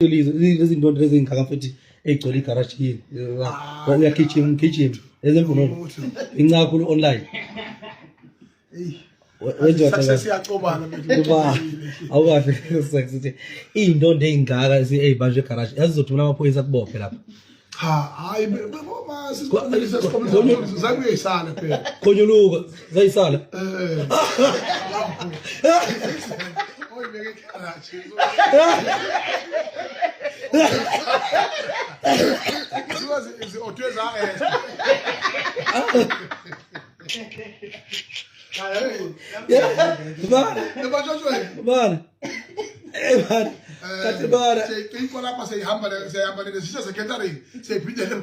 Lezi zinto lezi ngaka mfethu eyigcwele igaraji yini? Uyagijima ngigijima. Ezemvunulo. Incakhulu online. Wenziwa cha. Sesiyacobana mfethu. Kuba awukahle sex uthi iy'ndondo ey'ngaka ey'banjwe egaraji yazi uzothumela amaphoyisa akubophe lapha. Cha, hayi ma sisikhomisa phela. Khonyuluka zayisala. Eh. Oyibeke egaraji. Ziodwe za Bana. Bana. Eh bana. Kathi bana. Seyicikwa lapha seyihamba seyihamba nesisha secondary seyiphindele.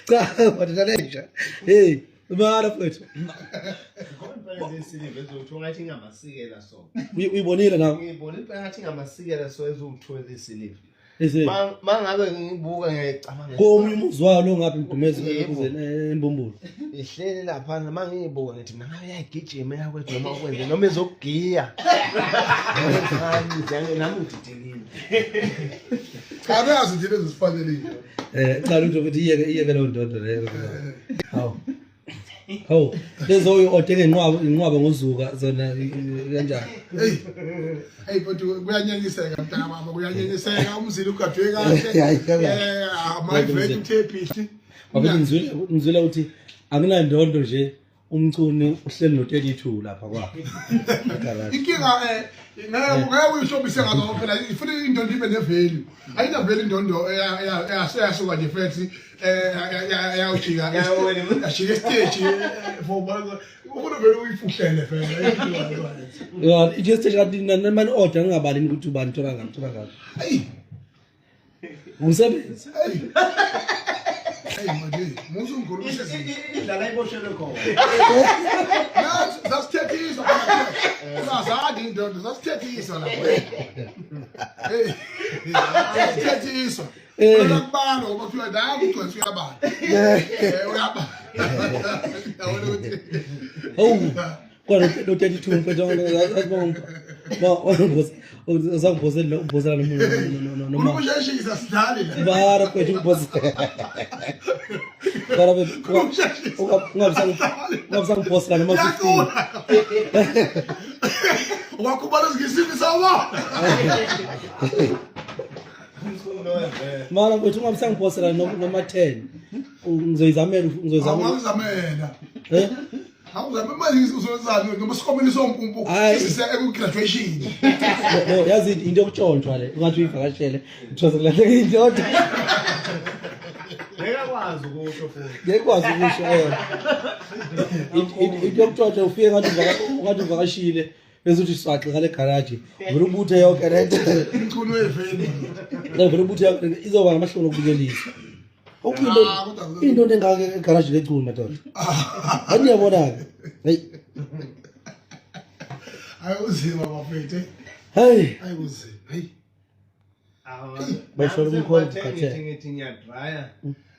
Cha, madoda lenja. Hey, bana mfethu. Isiliva eziwu-two ngathi ingamasikela so. Uyibonile nawe? Ngiyibonile impela ngathi ingamasikela so eziwu-two ezisiliva. Ese. Mangabe ngibuka ngiyayicabanga. Komunye umuzi walo ngapha imdumezi Yebo. embumbulu. Ihleli laphana mangiyibuka ngithi mina ngabe iyagijima eyakwethu noma ukwenze noma ezokugiya. Ngani nami ngididekile. Cha beyazi nje lezi zifanelile. Eh, cha lutho ukuthi iyeke iyeke leyo ndondo leyo. Hawu. Hawu, lezo uyi-ode ngenqwaba inqwaba ngozuka zona kanjani? Hey. Hey but kuyanyenyiseka mntaka baba kuyanyenyiseka umzila ugadwe kahle. Hayi, kahle. Eh, my friend uthe phihli. Wabe ngizwile ngizwile ukuthi akunandondo nje umchunu uhleli no-32 lapha kwakhe. Garage. Inkinga eh ngeke ngeke uyihlobise ngazo phela ifuna indondo ibe nevalue. Ayina value indondo eyasuka nje futhi eh yawujika yashika stage for ufuna vele uyifuhlele vele. Ya, ithi stage kanti nani order ngingabali ukuthi ubani thola ngani thola ngani. Hey. Umsebenzi. Hey. Hey manje, musu ngikhulumisa izinto. Idlala iboshelwe khona. Nathi sasithethisa khona. Sazadi indoda sasithethisa lapho. Hey. Sasithethisa. Phela kubala ngoba kuthiwa la kugcwele uyabala. Eh uyabala. Yabona ukuthi Hawu. Kwa no 32 mfethu uzangiphosela uphosela noma noma ukusheshisa sidlali la. bara mfethu uphosela. Bara mfethu ungabisangiphosela noma 15. Yacula. Wakhubala ngesimo sawa. Mara mfethu ungabisangiphosela noma 10. Ngizoyizamela ngizoyizamela. Awuzamela. Eh? Awuzame manje uzozani noma sikomeni sompumpu Hayi. sisise eku-graduation. No, yazi into yokutshontshwa le ungathi uyivakashele ngithoze kulahleka indoda Ngeke akwazi ukusho futhi. ngeke kwazi ukusho eh. Into yokutshontshwa ufike ngathi ungathi uvakashile bese uthi swaxe ngale garaji vele ubuthe yonke le nto. Umculo weveni. Vele ubuthe yonke le nto, izoba namahloni okubukelisa. Okuyinto Ah, kodwa- into engaka egaraji lecunu madoda. Hayi niyabona-ke. Hey. Hayi uzima bafethu. Hey. Hayi uzima. Hey. Bayisholo umkhonto ukhathele. Ngithi ngiyadraya.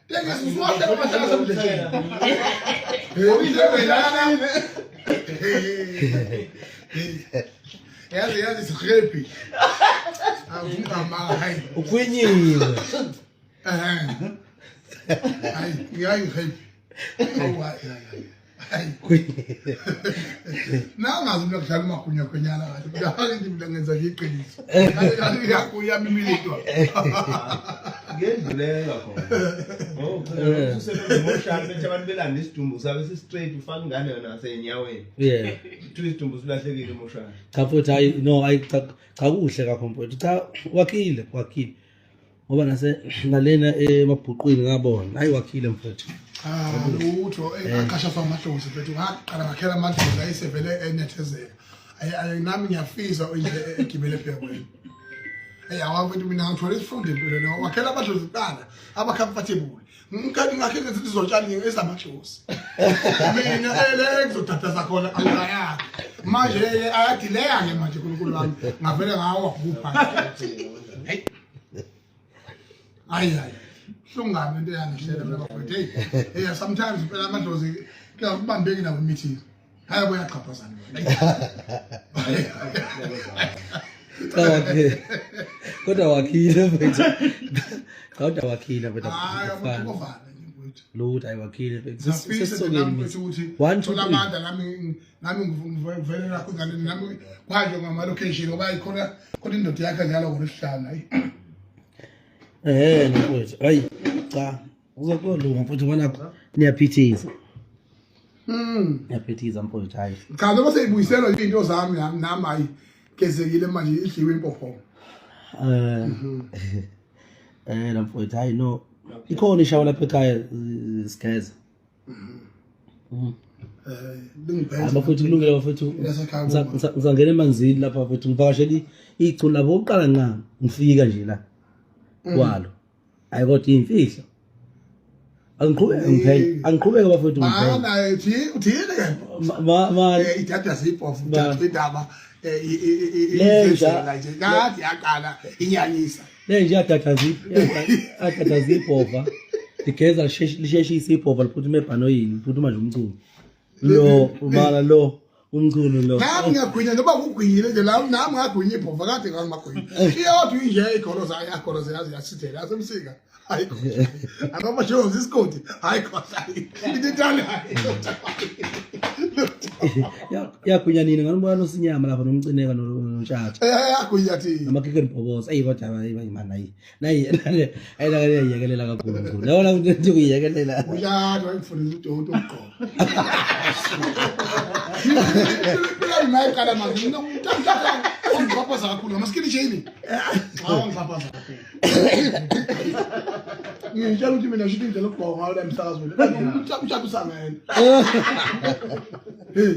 Tekisi usuwahle amahlala semdletsheni. Hey, uyidlelana. Yazi yazi sihappy. Awungama hayi. Ukhwinyiwe. Eh. Hayi, hayi happy. Awu hayi hayi. Hayi. Nangazi mina kudlala umagunya gwenyana kahle. Hayi nje mina ngenza nje iqiniso. Kahle kahle iyakuya imilito. Ngiyedlulela khona. Oh, Eh. usebenza bethi abantu belanda isidumbu sabe si-straight ufaka ingane yona ngasenyaweni. Yeah. Kuthiwa isidumbu silahlekile emoshana. Cha futhi hayi no hayi cha cha kuhle kakho mfowethu. Cha wakhile wakhile. Ngoba nase nalena emabhuqwini ngabona. Hayi wakhile mfowethu. Cha lutho engaqashaswa amadlozi mfethu ngaqala ngakhela amadlozi ayisevele enethezeka. Ayi ayi nami ngiyafisa indle egibele phekweni. Hey awafethu mina ngithola isifundo empilweni wakhela amadlozi kuqala aba comfortable. Ngikhathi ngakhe ngezinto zotshani ezamadlozi. Mina ele ngizodadaza khona angayakhi. Manje ayadileya ke manje uNkulunkulu wami ngavele ngawa kupha. Hey. Hayi hayi. Hlungame into yangihlela mina bafowethu. Hey, hey sometimes phela amadlozi kuyakubambeki nawo imithi. Hayi kuyaqhaphazana. Cha wakhile. Kodwa wakhile mfethu. Cha kodwa wakhile mfethu. Hayi, Akufani. amakhokhovane nje mfethu. Lutho ayiwakhile mfethu. Ngiyafisa nje Sesisokeni nami mina. mfethu ukuthi 1 2 thola 3. amandla nami nami ngivele lakho ingane nami kwanje ngama-location ngoba ikhona khona indoda yakhe njalo ngolwesihlanu hayi. Eh mfethu. Hayi cha. Uzokulunga mfethu bona niyaphithiza. Niyaphithiza mfethu hayi. Cha noma seyibuyiselwa nje iy'nto zami nami nami hayi gezekile manje idliwe impophoma. Eh. Eh la mfethu hayi no. Ikhona ishawa lapha ekhaya sigeza. Eh lingiphethe. Abafethu kulungile bafethu. Yasekhaya kuma. Ngisangena emanzini lapha bafethu ngivakashela ichunu lapho oqala nqa ngifika nje la. Kwalo. Hayi kodwa imfihlo. Angiqhubeke ngiphenye. Angiqhubeke bafethu ngiphenye. Mana uthi uthini ke? Ma ma Eh idada zibhofu Ba. uthatha indaba eh Lenja. nje kade yaqala inyanyisa. Le nje yadadaza ibhova. Ligeza lisheshisa ibhova liphuthuma ebhanoyini, liphuthuma nje umculo. Lo ubala lo umculo lo. Nami ngiyagwinya noba kugwinyile nje la nami ngagwinya ibhova kade ngangimagwinya. Iyodwa inje igoloza ayagoloza yazi yasithela yasemsika. Hayi khohlwa. Akaba nje isigodi. Hayi khohlwa. Into intana. Yagwinya nini nganibona nosinyama lapha nomcineka notshatha. Eh yagwinya thi. Amakhekhe nibhoboza. Eyi kodwa hayi man hayi. Nayi hayi la iyekelela kakhulu mkhulu. Yabona ukuthi kuyiyekelela. Ushado wayengifundisa udoti ukugqoka. Impela nayiqala manje mina umntana ongixhaphaza kakhulu ngamaskini jeni. Hawu ngixhaphaza kakhulu. Ngitshela ukuthi mina shuthi indlela yokugqoka ngayo la emsakazweni. Umshado usangene. Hey.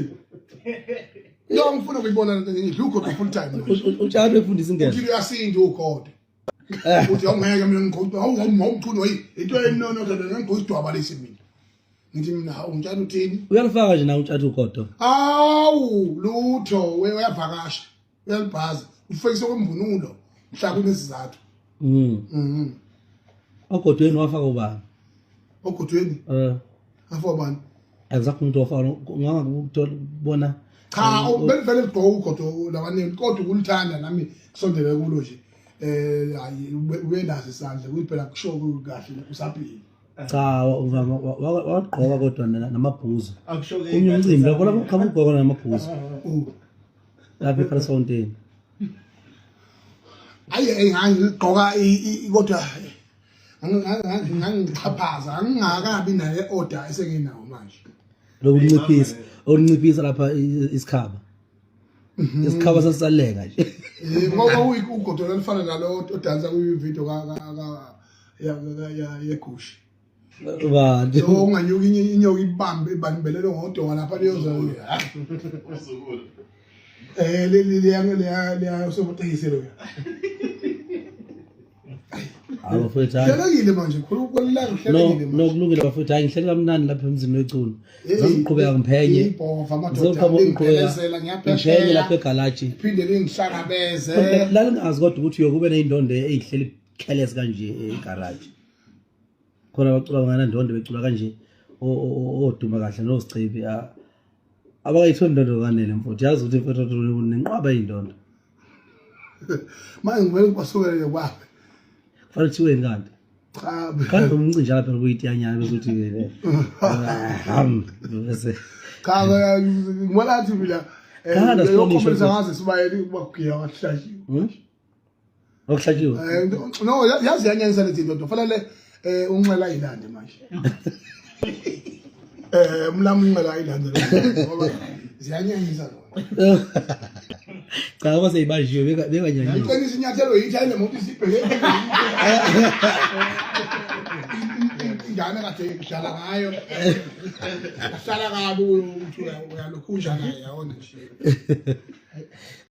Yo ngifuna ukuyibona lento ngidla ugodo full time. Utshatha efundisa ingene. Uthi uyasinda ugodo. Uthi awungeke mina ngigqoke hawu ngomchuno hey into enono kodwa ngigqoke idwaba lesi mina. Ngithi mina hawu ngitshela uthini? Uyalifaka nje na utshatha ugodo. Awu lutho we uyavakasha. Uyalibhaza. Ufekise kwemvunulo mhla kunesizathu. Mhm. Ogodweni wafaka ubani? Ogodweni Eh afo bani? akuzakho umuntu wafaka ngangakuthola bona Cha belivele ligqoka ugodo labaningi kodwa ukulithanda nami kusondele kulo nje. Eh hayi ubenazo isandla kuyiphela kusho kahle usaphila. Cha wagqoka kodwa namabhuzu. Akusho-ke Omunye umcimbi lapho lapho qhamuka ugqoka namabhuzu. Lapha eParis-Fontein. Ayi ngangigqoka kodwa ngangixhaphaza angingakabi naye order esenginawo manje. Lokunciphisa, okunciphisa lapha isikhaba. Isikhaba sasisaleka nje. Eh ngoba ugodo lolufana nalo odansa kwi-video ka ya yegushi. Bantu. So unganyuka inyoka ibambe ibambelele ngodonga lapha liyoza. Uzukulu. Eh le le le le somotekisi lo. Hayi bafowethu hayi. Hlelekile manje khulu kwelilanga No hlelekile no kulungile bafowethu hayi ngihleli kamnandi lapha emzini weculo. Ngizoqhubeka ngiphenye. Ibhova amadoda Ngizoqhubeka ngiphelezela ngiphenye ngiyaphesheya. lapha egalaji. Phinde lingihlangabeze. Lalingazi kodwa ukuthi uyokube ney'ndondo ey'hleli khelesi kanje egaraji. Khona abacula banganandondo becula kanje oduma kahle nosicebi abakayitholi indondo kanele mfowethu yazi ukuthi mfowethu nenqwaba y'ndondo. Manje ngivele ngibasukele kwabe. Kufanele kuthiweni kanti? Cha. Kanti umncinjana phela kuyitiyanyana bese uthi ham bese Cha ngibona athi mina Khanda sihlonishwe yokhombisa ngaze sibayeni ukuba kugiya kwahlatshiwe. Okuhlatshiwe. No yazi yanyanyisa lezi ndoda kufanele eh unxela ilande manje. Eh umlamu unxela ilande ngoba ziyanyanyisa zona. Cha ngoba seyibanjiwe bekanyanyisa. Ngicela isinyathelo yithi ayile muntu isibheke. Ingane kade idlala ngayo. Ahlala kabi ukuthi uyalokhunja naye yabona nje.